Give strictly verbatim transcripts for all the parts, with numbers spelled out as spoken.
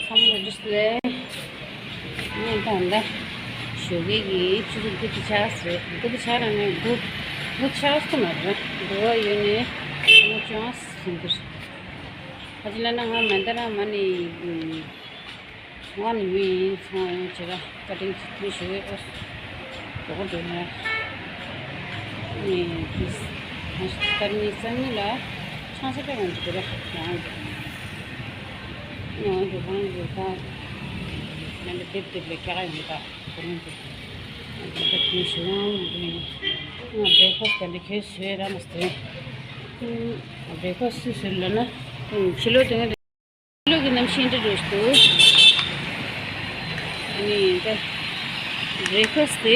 ཁམས་རེ་ལས་ངས་ད་ལྟ་ཞོགས་ཀས་ཀྱི་ཆུ་ཚོད་དགུ་དེ་ཆགས་སོང་། དགུ་དེ་ཆགས་ར་ནས་དགུ་དགུ་ཆགས་སོང་མ་རེད། དགུ་བ་ཡོད་ནས་ཁ་མོ་ཅུང་ཟིན་གྱི་རེད། ཁ་ཅིག་ལ་ན་ང་མེ་མདའ་ར་མ་ནི་ཚོང་བ་ནི་མི་ཡིན། ཚོང་བ་ཡོང་བྱེད་ར་བཀའ་དྲིན་གྱིས་ཐུགས་ཞུ་བའི་ཨོ་སི་འགྲོ་གོ་འགྲོ་ན་ནི་དེ་ད་ནི་སང་ཉིན་ལ་ཆང་ས་པའི་ངང་དུ་ར་ཡང་དུ་ཡང་དུ་ཁང་དུ་ད་ང་འདི་དེབ་དེབ་ལས་སྐྱག་ཡོང་ད་ཁོ་རང་དུ་ད་དེ་ཞུ་ཡང་དུ་ང་བེ་ཁོ་སྟན་དེ་ཁྱོད་ཞུ་ཡ་ར་མ་སྟེ་བེ་ཁོ་སུ་ཟེར་ལ་ན་ཕྱི་ལོ་དེ་ང་ཕྱི་ལོགས་ཀྱི་གནམ་གཤིས་འདྲ་འགྲོ་ཞིག་འདུག་ཨ་ནི་ད་བྷེ་རེག་ཕ་སི་དེ་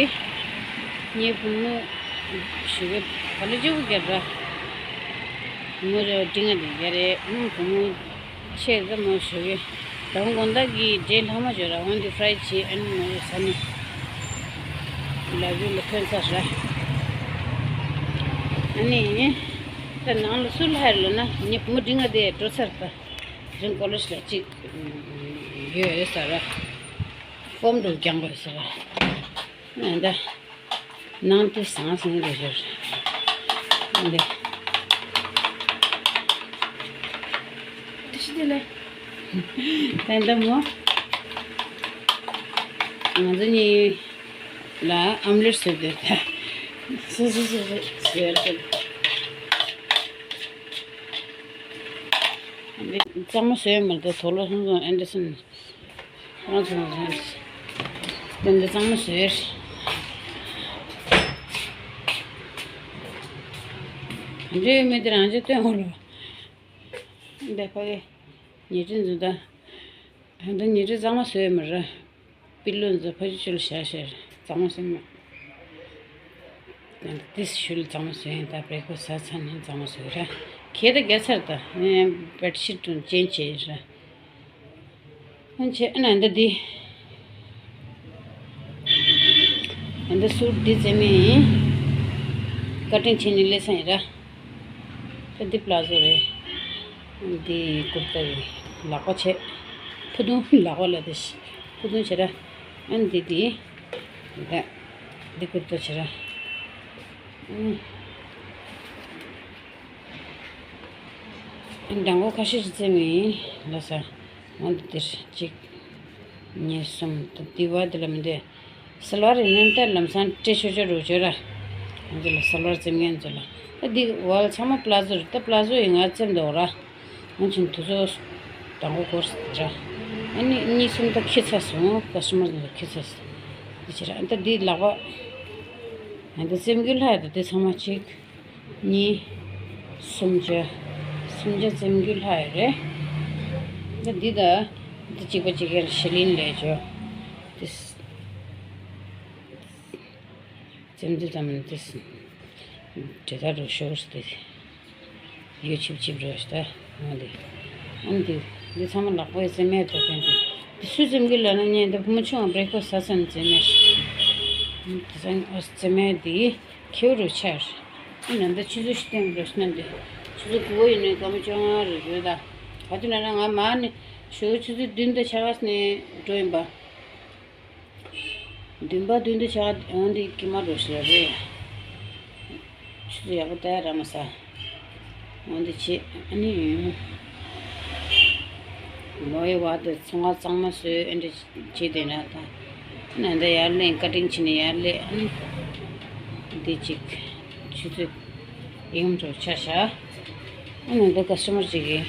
ངའི་བུ་མོ་ཞུ་གི་ག་ལེ་ཅིག་བརྒྱབ་ར། བུ་མོ་ར་འབྲིང་ང་དེ་རྒྱ་རེད། ཨང་བུ་མོ་ཆེ་ཙམ་མོ་ཞུ་གི་ད་དགོང་དག་གི་འབྲས་ལྷག་མ་བྱོས་ར། འོན་ཏེ་ཕ་རའི་ཆེ་ཨ་ནི་མོ་ར་ས་ནི་ལ་བུ་ལ་ཐོན་ཚར་ར། ཨ་ནི་ད་ནང་ལ་སུ་ལྷག་ཡོད་ལ་ན་ངའི་བུ་མོ་འབྲིང་ང་དེ་འགྲོ་ཚར་ད། རིང་ཀོ་ལེ་ཇི་ལ་གཅིག་ཡོད་ཟེར། ཧྥོམ་དུ་རྒྱང་དགོས་ཟེར། ཨ་འདྲ་ནང་དུ་ཟང་ཟིང་རེ་རེར་འདི་དེ་ཤི་དེ་ལས་ད་འདི་མོ་ང་ཚོ་གཉིས་ལ་ཨམ་ལེ་བཟོས་དེ་ད་སོ་སོ་སོ་སོ་བཟོས་ཏེ། གཙང་མ་བཟོས་མ་རེད། དོ་ལོ་སོང་སོང་ཨན་ཏེ་སོང་། ང་ཚོ་ང་ཚོ་དེ་འདྲ་གཙང་མ་བཟོས། ག་འདྲ་ཡོད་མེད་དེ་རང་ཅག་སྟོན་འོ་ལོ། འདི་ཕ་གི་ཉལ་ཁྲི་འཛུལ་ད། ད་ཉལ་ཁྲི་གཙང་མ་བཟོས་མ་རེད། པི་ལོ་འཛུལ་ཕ་ཆུ་ཆུ་ལ་བཞག་བཞག་གཙང་མ་བཟོས་མ། ཏིས་ཞུ་ལ་གཙང་མ་བཟོས་ཡིན། ད་བེ་ཁོ་ཟ་ཚ་ནས་གཙང་མ་བཟོས་ར། གད་ད་རྒྱ་ཚར་ད། བེད་ཤིད་དུ་ཅན་བྱས་ར། ཨ་ཆེ་ཨ་ན་འདི་འདི། འདི་སུ་འདི་རྩེ་མོ་ཡིན། བཀའ་དྲིན་ཆེ་ནི་ལེ་ཚན་ཡིན་ར། ད་འདི་པ་ལ་ཛོ་རེད། འདི་ཀུར་ཏ་ཡིན། ལག་པ་ཆེ། ཕུ་དུང་ལག་པ་ལ་དེ་ཕུ་དུང་བྱེད་ར། ཨ་འདི་འདི། ད་འདི་ཀུར་ཏ་བྱེད་ར། ཨ་མདང་དགོང་ཁ་ཤས་ཤིག་རྩེ་མོ་ཡིན་ལ་ས། འོན་ཏེ་འདིར་གཅིག་གཉིས་གསུམ་ད་འདི་བ་འདི་ལ་མི་འདོད། སལ་ཝར་ཡིན་ན་ད་ལམ་སང་སྤྲད་ཆོག་ཆོག་རུ་བྱོས་ར། འོན་ཏེ་ལ་སལ་ཝར་རྩེ་མཁན་ཚོ་ལ་ད་འདི་བ་ཚང་མ་པ་ལ་ཛོ་རེད། ད་པ་ལ་ཛོ་ཡིན་ང་རྩེ་མདོག་ར། འོན་ཀྱང་དུས་ཚོད་དང་པོ་འགོར་ར། ཨ་ནི་གཉིས་གསུམ་ད་ཁྱི་ཚ་སོང་། ཀ་སི་ཊ་མར་ཚོ་ཁྱི་ཚ་སོང་། འདི་ཕྱིར་ཨ་ད་འདི་ལག་པ། ཨ་ད་རྩེ་མོ་གི་ལྷ་ཡ་ད་འདི་ཚང་མ་གཅིག་གཉིས། སུམ་བརྒྱ། སུམ་བརྒྱ་རྩེ་མོ་གི་ལྷ་ཡ་རེད། ད་འདི་ད། འདི་གཅིག་པ་གཅིག་ཡར་ཤི་ལིན་ལས་བྱོས། འདི། རྩེ་མོ་འདི་ཙམ་འདི། འདྲེ་ད་རུ་ཤོར་ཏེ། ཡོ་ཆིབ་ཆིབ་རེད་ད། འོ་འདི། ཨ་འདི། འདི་ཚང་མ་ལག་པའི་རྩེ་མོ་དང་ལྡན་ཏེ། འདི་སུས་རྩེ་མོ་གི་ལབ་ན་ཉན་འདི་བུ་མོ་ཆུང་བ་བྷེ་རེག་ཕ་སི་ཊི་ཟ་ཚར་ནས་རྩེ་མོ་རེད། འདི་ཚང་ཨོ་རྩེ་མོ་འདི་ཁེའུ་རུ་ཆར། ཨ་ནི་འདི་ཆུ་ཚོད་ཤི་སྟེང་རུ་ཤི་ན་འདི། ཆུ་ཚོད་དགུ་པ་ཡིན་ནའི་སྐར་མ་བཅོ་ལྔ་རེ་རེད་ད། ག་དུས་ན་ན་ང་མ་ནི་ཞོགས་ཆུ་ཚོད་བདུན་དང་ཕྱེད་ཀ་ནས་འགྲོ་ཡིན་པ། བདུན་པ་བདུན་དུ་ཆགས་འོན་ཏེ་ཀྱི་མ་འགྲོ་ཤེས་རེད། ཆུ་ཚོད་ཡག་པོ་ལྟ་ཡ་ར་མ་ཟ། འོན་ཏེ་ཆེ་ཨ་ནི་ལོ་ཡི་བར་དུ་ཚོང་ཁང་གཙང་མ་བཟོས་ཨེ་འདྲ་བྱས་བསྡད་ན་ད། ཨ་ནི་འདི་ཡར་ལེན་བཀའ་དྲིན་ཆེ་ནས་ཡར་ལེན་ཨ་ནི། འདི་གཅིག་ཆུ་ཚོད་ཡིན་འགྲོ་ཆ་བཞག་ཨ་ནི་འདི་ཀ་སི་ཊ་མར་གཅིག་གིས།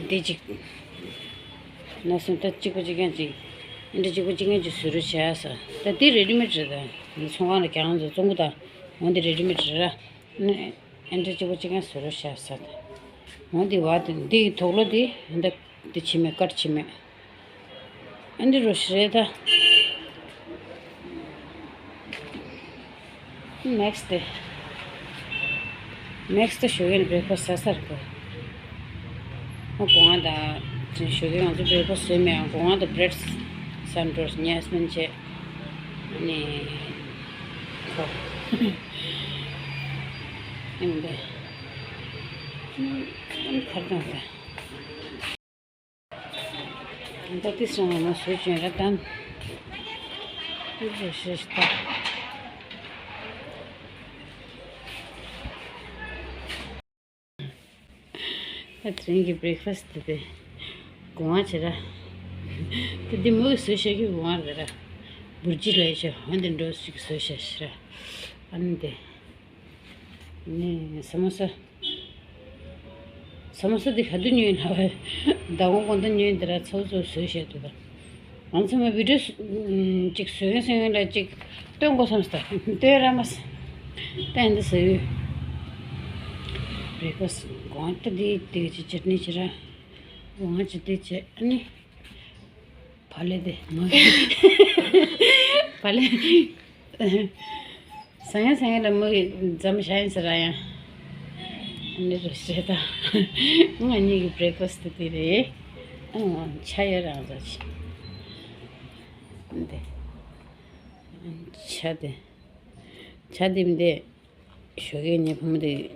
འདི་གཅིག་ན་སུན་ད་གཅིག་པ་གཅིག་རྐྱང་གཅིག་འདི་གཅིག་པ་གཅིག་རྐྱང་གཅིག་བཟོ་རོགས་བྱས་ས། ད་འདི་རེ་ཌི་མེཌ་རེད་ད། འདི་ཚོང་ཁང་ལ་རྒྱག་ང་ཚོ་བཙོང་གི་ད། འོ་འདི་རེ་ཌི་མེཌ་རེད་ར། ཨ་འདི་གཅིག་པ་གཅིག་རྐྱང་བཟོ་རོགས་བྱས་ས་ད། འོ་འདི་བ་དེ་འདི་གི་དོག་ལོ་འདི་འདི་འདི་ཕྱི་མེད་དཀར་ཕྱི་མེད། ཨ་འདི་རོ་ཤི་རེད་ད། མེག་སི་དེ། མེག་སི་དེ་ཞོགས་ཀས་བྷེ་རེག་ཕ་སི་ཟ་ཚར་གོ། ཨ་དགོང་དག་ཞོགས་ཀས་ང་ཚོ་བྷེ་རེག་ཕ་སི་ཟོས་མེད། ཨ་དགོང་དག་བྷི་རེཌ་ཟ་འགྲོ་ཉལ་སྨན་བྱས། ཨ་ནི། ཁོ། ཨ་འདི། ཨ་ཁར་དང་ད། ད་ཏི་སང་ང་མ་སུ་ཅན་ར་དམ། ཏི་རུ་ཤེས་ཤིག་ད། ད་དེ་རིང་གི་བྷི་རེག་ཕ་སི་ཊི་དེ་དགོང་བ་བྱེད་ར། ད་འདི་མོ་གི་བཟོས་བཞག་གི་དགོང་བ་རེད་ར། འབུར་ཅི་ལ་ཡི་ཆ་འོན་ཏེ་འགྲོ་ཞིག་བཟོས་བཞག་ཤི་ར། ཨ་ནི་དེ། ནི་ས་མོ་ས། ས་མོ་ས་འདི་ག་དུས་ཉོས་ལ་བས། ཟླ་གོང་གོང་དུ་ཉོས་འདི་ར་ཚོ་ཚོ་བཟོས་བཞག་འདུག་ད། ང་ཚོ་མ་བི་ཌིའོ་ཅིག་བཟོས་ཡོང་སོང་ཡོང་ལ་ཅིག་སྟོན་དགོས་བསམ་སྟ་སྟོན་ར་མ་ས། ད་ཡིན་འདི་ཟེར་ཡོད། བྷི་རེག་ཕ་སི་ཊི་གོང་ད་འདི་དེ་གི་ཅི་ཅེ་ནི་ཅི་ར། གོང་ཅི་དེ་ཅི་ཨ་ནི། བ་ལེ་དེ་མ། བ་ལེ། སང་ཡང་སང་ཡང་ལ་མོ་གི་འཛམ་ཤ་ཡིན་ཟེར་ར་ཡང་། ཨ་ནི་རུ་ཞེ་ད། ང་གཉིས་ཀྱི་བྷི་རེག་ཕ་སི་ཊི་དེ་རེད། ཨང་། ཆ་ཡོད་རང་ཟ་ཆི། འདི། ཆ་དེ། ཆ་དེ་མི་འདི། ཞོགས་ཀས་ངའི་བུ་མོ་དེ།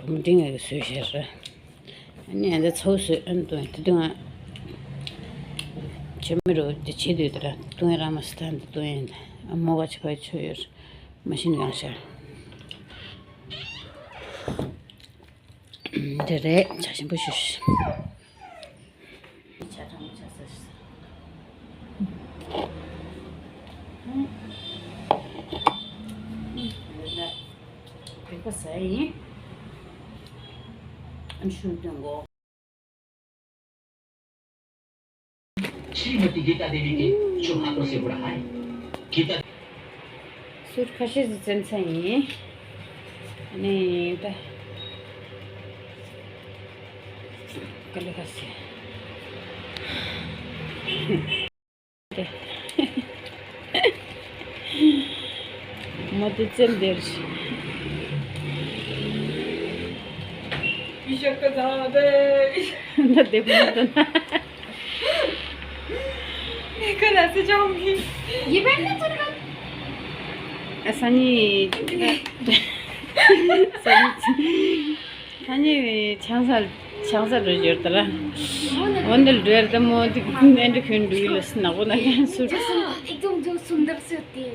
བུ་མོ་འདི་ངས་བཟོས་བཞག་ར། ཨ་ནི་ཨ་འདི་ཚོ་བཟོས་ཨ་ནི་བཏུང་དེ་དུས་ང་། ཆེ་མི་རོ་དེ་བྱེད་དུས་དེ་ར་བཏུང་ཡ་ར་མ་སི་ཐན་དེ་བཏུང་ཡ་འདི་ཨ་མོ་བ་ཆེ་བ་ཆོ་ཡོད། མ་ཤི་ནི་གང་ཤར། འདི་རེད་བྱ་ཞིམ་པོ་ཞུ་ཞུ། ཆ་ཚང་ཆ་ས་ཞིག་ས། བེ་ཀ་ས་ཡིན། ཨ་ཤུ་དོན་གོ། श्रीमती गीता देवी के शुभ हाथों से हो रहा है। गीता ཟུར་ཁ་ཤས་ཟིག་བཙེམ་ཚར་ཡིན། ཨ་ནི་ད། ཀ་ལི་ཁ་སི། ཏེ། མ་དེ་བཙེམ་དེར། ཡི་ཤ་ཀ་ད་དེ། ད་དེ་མ་ད་ན། ཁ་ལ་སི་ཅང་མི། ཡི་བན་ནི་ཚུར་ག་ཨ་ས་ནི། ས་ནི། ས་ནི་ཆང་ས་ཆང་ས་རུ་ཡོད་ད་ར། འོ་འདི་ལ་འགྲོ་ཡར་ད་མོ་འདི་ནན་འདྲི་ཁོན་འགྲོ་ཡི་ལ་སི་ནག་པོ་ན་ཁན་སུ། जो सुन-, एकदम जो सुंदर से होती है।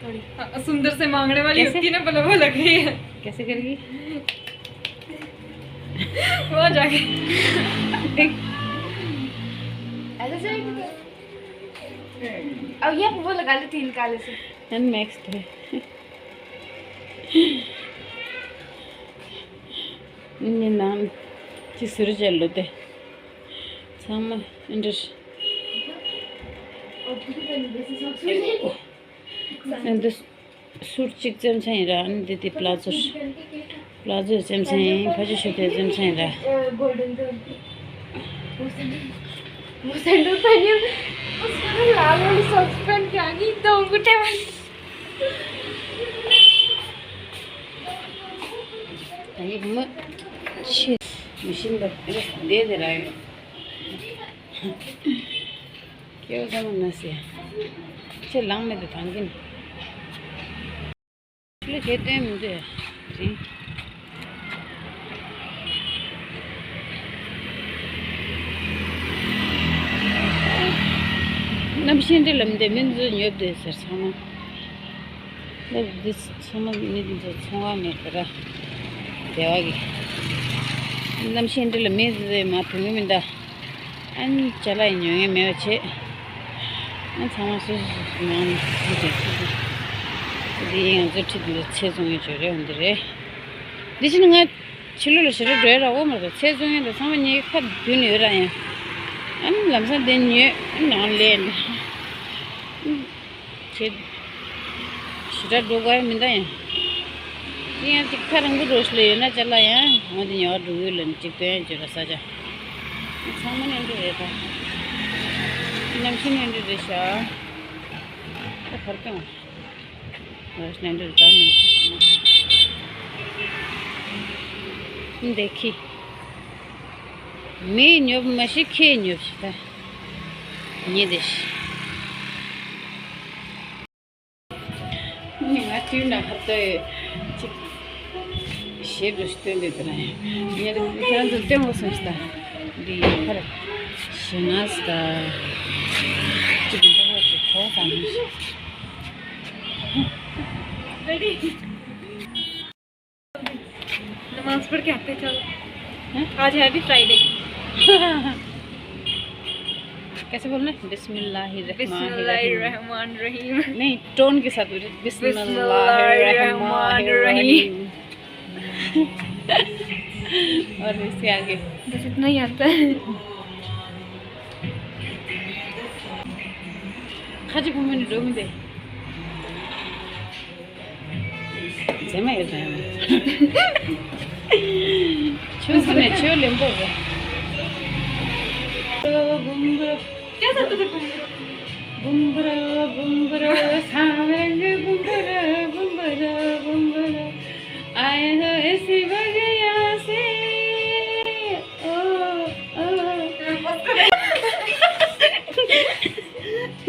थोड़ी। हाँ, सुंदर से मांगने वाली कैसे? होती है ना, पल वो लग रही है। कैसे करेगी? वहाँ जाके। ऐसे जाएगी तो। अब ये वो लगा लेती है इनका अलग से। एंड नेक्स्ट है। ནི་ནང་ཅི་ཟུར་བྱས་ལོ་དེ། ཚང་མ་ཨེ་འདྲ། ཨེ་འདྲ་སུར་གཅིག་བཙེམ་ཚར་ཡིན་ར། ཨ་ནི་འདི་དེ་པླ་ཛོ། པླ་ཛོ་བཙེམ་ཚར་ཡིན། ཁ་ཆེ་ཤོས་དེ་བཙེམ་ཚར་ཡིན་ར། वो सैंडल पहनी है, उसको ना लाल वाली सॉक्स पहन के आ गई, दो अंगूठे वाली। ད་ཡིག་མི་ཆེ་མི་ཤིན་པ་དེ་དེ་ར་ཡོད། སྐྱེ་བོ་ཚང་མ་ན་སེ། ཁྱེད་ལང་མེད་དུ་ཐང་གིན། ལུ་གེ་སྟོན་མི་འདུག་རིང་། གནམ་གཤིས་འདི་ལམ་འདི་མི་འཛུལ་ཉོབ་འདུག་ཟེར་ཚང་མ། ལབ་འདི་ཚང་མ་མི་འཛུལ་ཚོང་བ་མེད་ཀྱི་ར། སྡེ་བ་གི། གནམ་གཤིས་འདི་ལ་མི་འཛུལ་མ་ཐུབ་མི་མི་འདའ། ཨ་ནི་ཅ་ལག་ཡི་ཉོ་མཁན་མེད་པ་བྱེད། ཨ་ཚང་མ་སོ་སོ་སོ་སོ་ནང་ནས་ཁྲིད་དེ་ཁྲིད་དེ། འདི་ང་ཚོ་ཁྲིད་དེ་ཚེ་བཙོང་ཡོད་ཅོ་རེད་འོ་འདི་རེད། འདི་ཕྱིན་ང་ཕྱི་ལོགས་ལ་ཞེ་དྲག་འགྲོ་ཡ་རག་གོ་མ་རེད། ཚེ་བཙོང་ཡ་དང་ཚང་མ་ཉེ་ཁ་བདུན་ཡོད་ར་ཡང་། ཨ་ནི་ལམ་སང་དེ་ཉོས་ཨ་ནང་ལས་འདི། ཁྱེད། ཞེ་དྲག་འགྲོ་དགོས་མི་འདུག་ཡང་། དེ་ཡང་ཅིག་ཁ་རང་གི་རོ་ཤི་ལ་ཡོད་ན་ཅ་ལག་ཡང་འོ་དེ་ཉོ་བ་འགྲོ་གི་ཡོད་ལ་ནི་ཅིག་སྟོན་ཡང་བྱོས་ར་ས་ཆ། ཚང་མ་ནས་འགྲོ་རེད་ད། གནམ་གཤིས་ནས་འགྲོ་རེད་ཤག་ད་གར་སྐྱོང་། ར་ཤི་ནས་འགྲོ་རེད་ད་ནི། འདི་ཁི། མི་ཉོབ་མ་ཤི་ཁྱེད་ཉོབ་ཤི་ད། ཉེ་དེ་ཤི། ང་དུས་ན་ཧ་ཏོ་ཡོད་ཅིག་ཞེ་འགྲོ་ཞིག་སྟོན་དུས་དེ་ན་ཡང་ཉེ་རེ་ཁྱེད་རང་ཚོ་སྟོན་དགོས་སམ་ཞིག་ད། འདི་ཡོད་ཁར་ཞེ་ནས་ཀ་ཅིག་འདི་བ་ཅིག་གྲོགས་བཟང་མོ་ཞིག नमाज पढ़ के आते चल। हैं? आज हैप्पी फ्राइडे। कैसे बोलना है? बिस्मिल्लाहिर्रहमानिर्रहीम। बिस्मिल्लाहिर्रहमानिर्रहीम। नहीं, टोन के साथ बोलिए। बिस्मिल्लाहिर्रहमानिर्रहीम। बिस्मिल्लाहिर्रहमानिर्रहीम। और इसके आगे? बस इतना ही आता है। खाजी भूमि ने डोमी दे। ཚང་མ་ཡོད་རེད། ཆོས་ཟེར་ནས་ཆོས་ལེན་པོ་རེད། क्या था तुझे? बुम्बरा बुम्बरा सांवरंग बुम्बरा बुम्बरा बुम्बरा आए हो इसी बगिया से ओ ओ।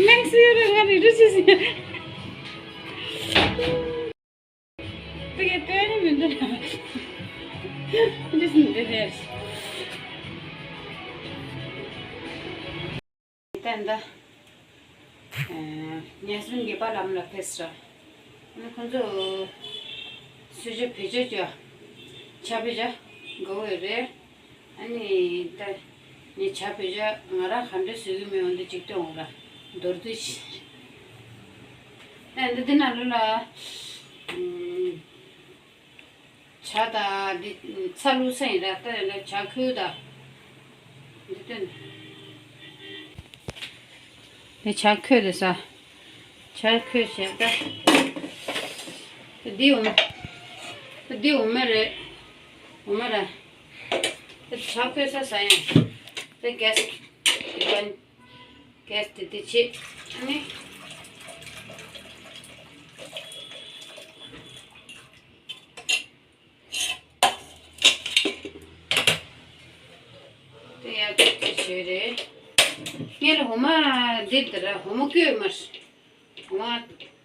Next year, I'm gonna do this. དེ་གའི་དོན་མི་འདུག་ལ། འདི་སྲིད་འདི་རེད། ད་ད། ཉ་སྲིན་ངེས་པ་ལམ་ལ་ཕེབས་ར། ཁོང་ཚོ་སུ་ཇ་བེད་སྤྱོད་ཀྱི་ཆ་བེད་སྤྱོད་དགོས་རེད། ཨ་ནི་ད་ངས་ཇ་བེད་སྤྱོད་ང་རང་ག་འདྲ་བཟོ་གི་མིན་འོ་འདི་གཅིག་སྟོན་འོང་ར། མདོར་བསྡུས་ཤིག་ད་འདི་འདི་ནང་ལོགས་ལ་ཇ་དང་འདི་ཚྭ་བླུགས་ས་ཡིན་ར། ད་ཡང་ན་ཇ་ཁོལ་དང་འདི་སྟོན། འདི་ཇ་ཁོལ་དེ་ས། ཇ་ཁོལ་བྱས་ད། འདི་འོ་མ། འདི་འོ་མ་རེད། འོ་མ་ར། ཇ་ཁོལ་ས་ས་ཡང་། དེ་གེ་སི། དེ་གན། གེ་སི་དེ་དེ་ཆེ། ཨ་ནི། དེ་ཡག་པོ་དེ་བྱས་རེད། ངས་ལ་འོ་མ་འདི་ལྟར་འོ་མ་བསྐོལ་མར། འོ་མ་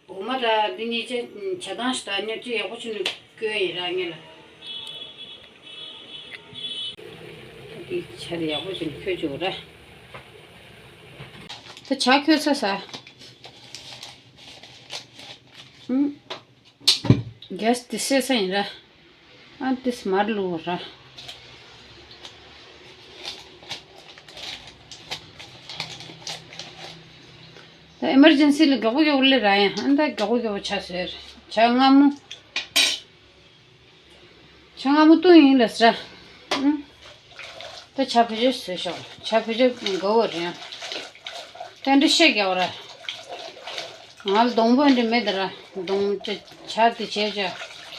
འོ་མ་ད་འདི་གཉིས་ཆ་ཆ་ཚང་ཞིག་ད་མཉམ་གཅིག་ཡག་པོ་བྱས་ནས་བསྐོལ་ཡིན་ར་ངས་ལ། འདི་ཆ་དེ་ཡག་པོ་བྱས་ནས་ཁོལ་བཅུག་ར། ད་ཇ་ཁོལ་ཚར་ས། ཨུམ། གེ་སི་དེ་སད་ས་ཡིན་ར། ཨ་དེ་མར་བླུགས་ར། ད་ཨི་མར་ཇེན་སི་ལ་དགའ་པོ་དགའ་པོ་སླེབས་ར་ཡ། ཨ་ད་དགའ་པོ་དགའ་པོ་ཆགས་སོང་། ཇ་མངར་མོ། ཇ་མངར་མོ་བཏུང་ཡིན་ལབ་ས། ཨུམ། ད་ཇ་བེད་སྤྱོད་བཟོས་ཤོག་ཇ་བེད་སྤྱོད་དགའ་བོ་རེད། ད་འདི་ཤེས་རྒྱག་ར། ང་ལ་སྡོང་པོ་འདི་མེད་དེ་ར། སྡོང་ཇ་ཇ་དེ་བྱས་ཇ།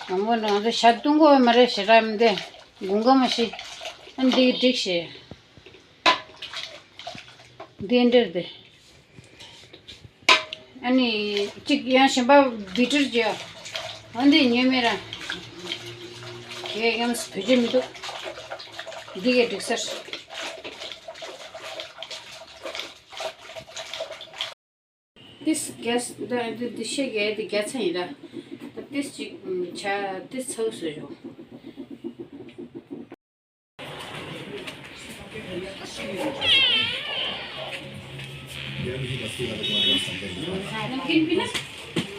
སྡོང་པོ་འདི་ང་ཚོ་ཇ་བཏུང་གོ་མ་རེད་ཞེ་དྲག་མི་འདི། དགུན་ཁ་མ་ཤི། ཨ་འདི་འགྲིག་ཤེས། འདི་འདྲེར་དེ། ཨ་ནི་གཅིག་ཡང་གཞན་པ་བི་ཊར་གྱི་འོ་འདི་ཉོས་མེད་ར། དེ་ཡང་བོད་ཇ་མི་འདུག་འདི་གས་འགྲིག་ས་རེད། ཏིས་གེ་སི་འདི་འདི་འདི་ཤེས་གས་འདི་རྒྱ་ཚ་ཡིན་ར། ད་ཏིས་གཅིག་ཇ་ཏིས་ཚ་བོ་བཟོས་ཡོང་། नमकीन पीना?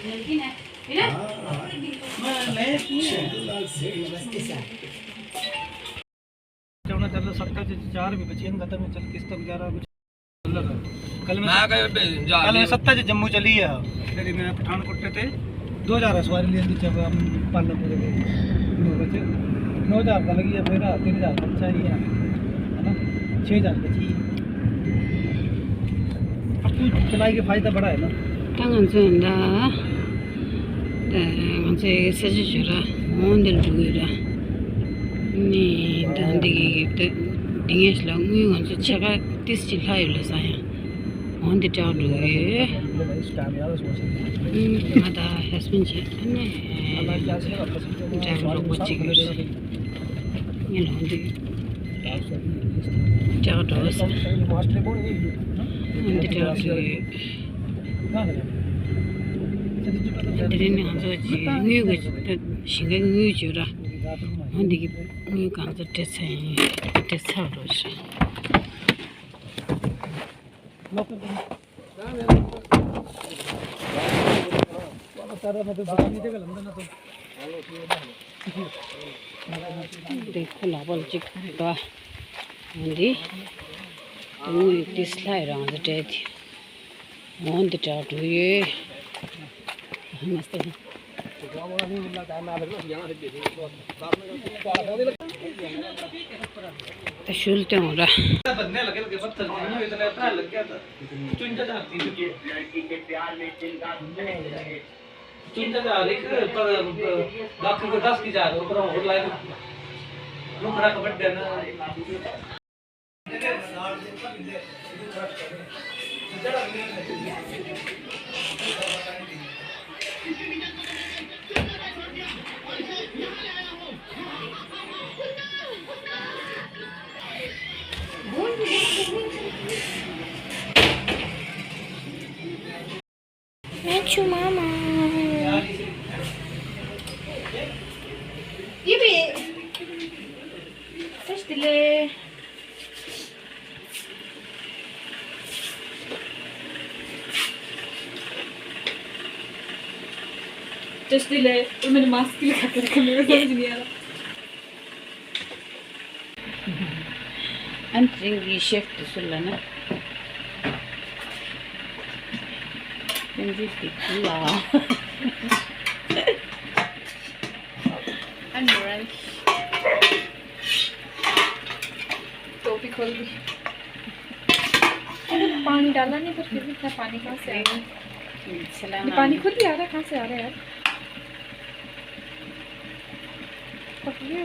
नमकीन है? पीना? चलो, चलो, सत्ता जी, चार भी बचे हैं, खत्म है, चल, किस्त वगैरह कुछ। कल मैं, मैं कल मैं सत्ता जी जम्मू चली है। फिर मैं पठानकोट पे थे, दो हज़ार सवारी ले ली जब हम पालनपुर गए। नौ बजे, नौ हज़ार का लगी है, फिर तीन हज़ार खर्चा ही है, है ना? छः हज़ार बची है। अब तू चलाई के फायदा बड़ा है ना? ད་ང་ཚོ་ད་ད་ང་ཚོ་ས་ཆ་ཞོ་ར་འོང་འདིར་འགྲོ་གི་ར། ནི་ད་འདི་གི་ད་འདི་ངས་ལ་དངུལ་ང་ཚོ་ཕྱེད་ཀ་ཏིས་ཅིག་ལྷག་ཡོད་ལ་ས་ཡང་འོང་འདི་སྐྲག་འགྲོ་གི་ཡོད། ང་ད་ཧས་བན་བྱས་ནས་འདྲ་གི་རོགས་པ་བྱེད་ཀྱི་ཡོད་ས། ངས་ལ་འོང་འདི་སྐྲག་འགྲོ་ས། འོང་འདི་སྐྲག་འགྲོ་གི་ཡོད། དེ་རིང་ནི་ང་ཚོ་ཅིག་དངུལ་གི་ཞིང་ཁའི་དངུལ་བྱོས་ར། འོ་འདི་གི་ངའི་གང་ཚ་སྤྲད་ཚར་ཡིན། སྤྲད་ཚར་རོགས་ཞེས། འདི་ཁོ་ལག་པ་ལ་གཅིག་འདྲ། འོ་འདི་དངུལ་ཏིས་ལྷའི་རང་ཚ་སྤྲད་དེ། འོ་འདི་འདྲ་འགྲོ་ཡོད། ཧ་མ་སྟེ། ད་ཤུལ་ཏེ་འོང་ར། Thank you, Mama. Yippee! First delay. Just delay. मैंने मास्क लगा के रखा, मेरे को समझ नहीं आ रहा। ཨན་དེ་རིང་གི་ཤེབ་དེ་སུ་ལ་ན། ཏན་ཏན་དེ་ཁུ་ལ། ཨན་རན། ཏོ་པི་ཁོལ་བི། अरे, पानी डाला नहीं, तो फिर भी इतना पानी कहाँ से आ रहा है? ये पानी खुद ही आ रहा है, कहाँ से आ रहा है यार? पकड़िए।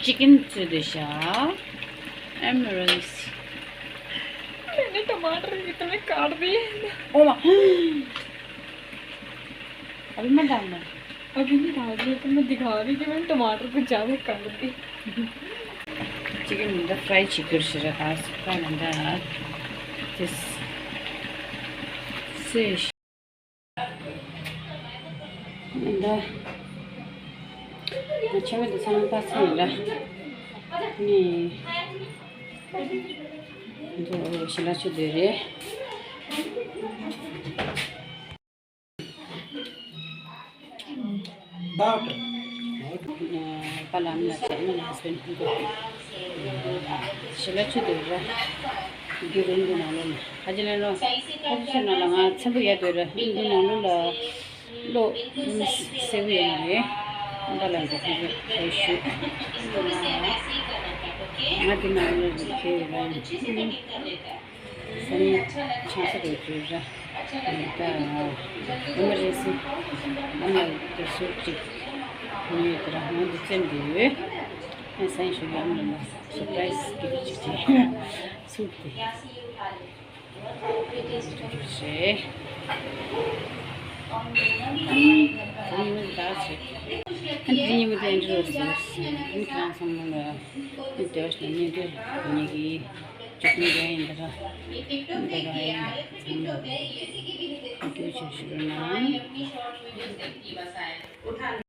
चिकन चुदुशा एमरल्स। मैंने टमाटर इतने काट दिए। ओ माँ। अभी मत डालना। अभी नहीं डाल रही, तो मैं दिखा रही कि मैंने टमाटर कुछ ज़्यादा काट दिए। चिकन में तो फ्राई चिकन से रखा, फ्राई में तो this fish। ད་ང་ཆེ་བ་འདི་ཚང་མ་པ་སེ་ཡིན་ལ། ནི་འདི་ཞི་ལ་ཆུ་འདི་རེད། པ་ལམ་ལ་ཆེ་ནི་ཧ་སི་བེན་ཌི་ཞི་ལ་ཆུ་འདི་རེད། འདི་རུང་འདི་ནང་ལོགས་ནས་ཧ་ཅི་ལེན་ལོ། ཧ་ཅི་ཆུ་ནང་ལ་ང་ཚན་པོ་ཡ་འདི་རེད། འདི་ནང་ལོགས་ལ། ལོ་སེ་བུ་ཡོད་རེད། འདི་ལ་འགྲོ་ཁོང་ཚོས་ཞུ། ང་དེ་ནང་ལ་འགྲོ་ཁེལ་ར། སང་ཉིན་ཆང་ས་རེད་ཅུ་ར། ད་ཨ་མ་རེད་སི། ཨ་མ་དེ་སུ་གཅིག་ཉོས་དེ་ར་ང་འདི་བཙེམ་དེ་ཡོད། ཨ་སང་ཉིན་ཞུ་ཡ་ཨ་མ་ལ་སུར་པ་རའི་སི་གཅིག་གཅིག་བྱས་སུ་དེ། རེད། ཨ་ནི་ད་ཉི་མ་དེ་འདྲ་རེད། ཨ་ནི་ཉི་མ་དེ་འདྲ་རེད། ཨ་ནི་ཁྱེད་རང་ཚང་མ་ལ་ཨ་ནི་དེ་བ་ཞིག་ཉིན་དེ་ཉིན་གྱི་བཅུ་གཉིས་རེད་ཡིན་ད་ར། ད་ར་ཡིན་ཚང་མ་ལ་ཨ་ནི་དེ་བ་ཞིག་ཞུ་རོགས་གནང་།